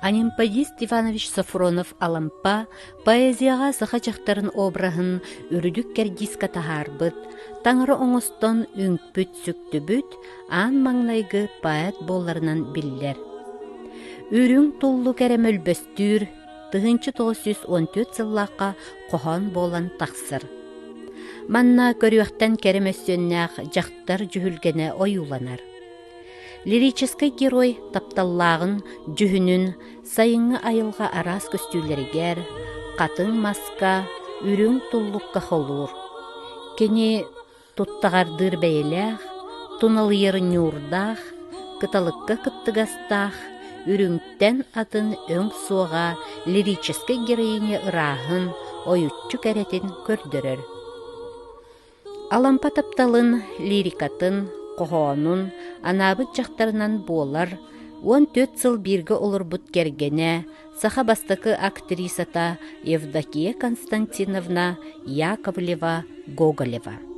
Анемподист Иванович Софронов-Алампа поэзияҕа саха дьахтарын обраһын үрдүк кэрдиискэ таһаарбыт, таҥара оҥостон үҥпүт-сүктүбүт аан маҥнайгы поэт буоларынан биллэр. Үрүҥ туллук эрэ мөлбөстүүр 1914 сыллаахха хоһоон буолан тахсар. Манна көрүөхтэн кэрэ мөссүөннээх дьахтар дьүһүлгэнэ ойууланар. Лирическэй герой тапталлааҕын дьүһүнүн сайыҥҥы айылҕа араас көстүүлэригэр, хатыҥ маска, үрүҥ туллукка холуур. Кини туттаҕардыыр бэйэлээх, туналыйар ньуурдаах, кыталыкка кыттыгастаах, үрүҥтэн атын өҥ суоҕа лирическэй героиня ырааһын, ойуччу кэрэтин көрдөрөр. Алампа тапталын, лирикатын, хоһоонун анаабыт дьахтарынан буолар 14 сыл бииргэ олорбут кэргэнэ, саха бастакы актрисата Евдокия Константиновна Яковлева-Гоголева.